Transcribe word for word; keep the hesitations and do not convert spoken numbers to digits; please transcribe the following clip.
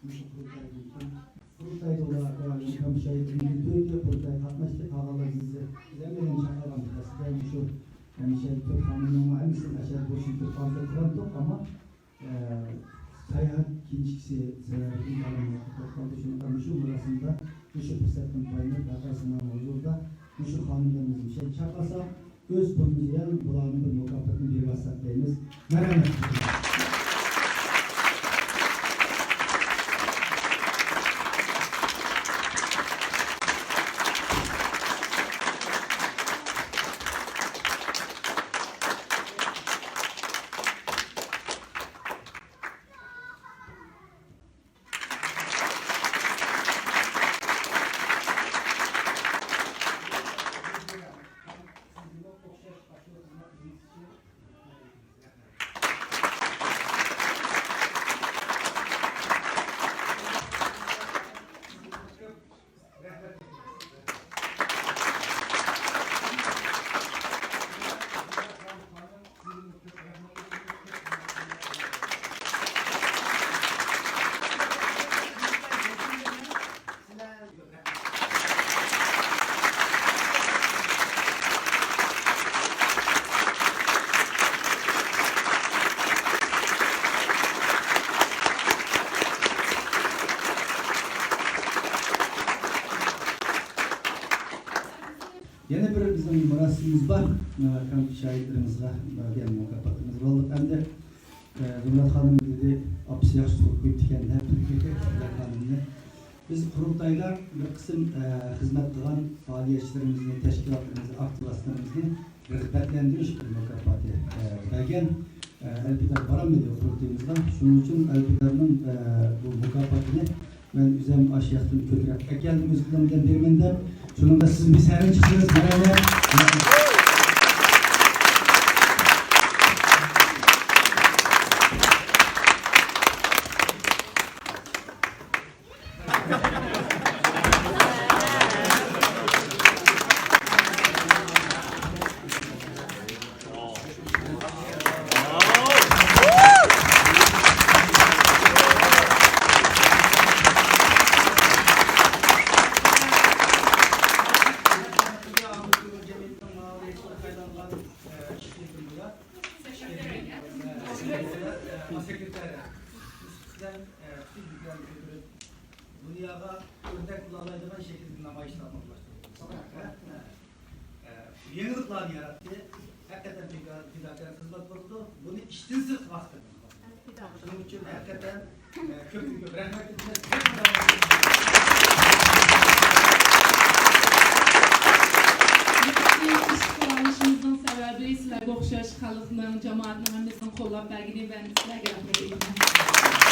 مۇشۇ قۇرۇلتايدىن كېيىن، قۇرۇلتايدا ئۇلار، ئە، مۇكام شاھىتىنىڭ تۆتى قۇرۇلتايغا قاتناشتى، قالغانلار بىزدە، بىز ھەممەيلەن چاقىرغان بىر دەستىدە مۇشۇ ھەمىشە تۆت خانىمنىڭ ھەممىسىنى ئەشەدە بولۇشىنى تۆت خانىمدا قىلىۋەتتۇق، ئەمما، ئە، ساياھەت كىنىشكىسى سەۋەبىدىن كەلمەي توختالدى. شۇنىڭغا مۇشۇ مۇراسىمدا مۇشۇ پۇرسەتتىن پايدىلىنىپ، ھەر قايسىڭلارنىڭ ھۇزۇرىدا مۇشۇ خانىملىرىمىزنى شەن چاقلىساق، ئۆز پۇلىمىزغا بۇلارنىڭ بىر مۇكاپاتىنى بېرىۋاتساق دەيمىز. مەرھەمەت. يەنە بىر بىزنىڭ مۇراسىمىمىز بار. كامپ شاھىتلىرىمىزغا بەرگەن مۇكاپاتىمىز بولدۇق ئەمدى. ئە، زۇمرەت خانىم دېدى، ئاپىسى ياخشى تۇغۇپ قويۇپتىكەن دەپ، زۇمرەت خانىمنى. بىز قۇرۇلتايلار بىر قىسىم، ئە، خىزمەت قىلغان پائالىيەتچىلىرىمىزنى، تەشكىلاتلىرىمىزنى، ئاكتىۋىستلىرىمىزنى رىغبەتلەندۈرۈش بىر مۇكاپاتى، ئە، بەرگەن. ئە، ئەلپىدار بارالمىدى قۇرۇلتىيىمىزغا. شۇنىڭ ئۈچۈن ئەلپىدارنىڭ، ئە، بۇ مۇكاپاتىنى مەن ئۆزۈم ئاشۇ ياقتىن كۆتۈرۈپ ئەكەلدىم، ئۆز قولۇم بىلەن بېرىمەن دەپ. شۇنىڭغا سىز بىر سەھنىگە چىقسىڭىز، مەرھەمەت. دۇنياغا ئۆرنەك بولالايدىغان شەكىلدە نامايىشلارنى ئورۇنلاشتۇردى. يېڭىلىقلارنى ياراتتى. ھەقىقەتەن پىدا-، پىداكارانە خىزمەت بولۇپتۇ. بۇنى ئىشتىن سىرت ۋاقىت دەپ. شۇنىڭ ئۈچۈن ھەقىقەتەن، ئە، كۆپتىن كۆپ رەھمەت ئېيتىمىز. ئىشقا ئالىشىمىزنىڭ سەۋەبى سىلەرگە ئوخشاش خەلقنىڭ، جامائەتنىڭ ھەممىسىنىڭ قوللاپ بەرگىنى ۋە سىلەرگە رەھمەت ئېيتىمەن.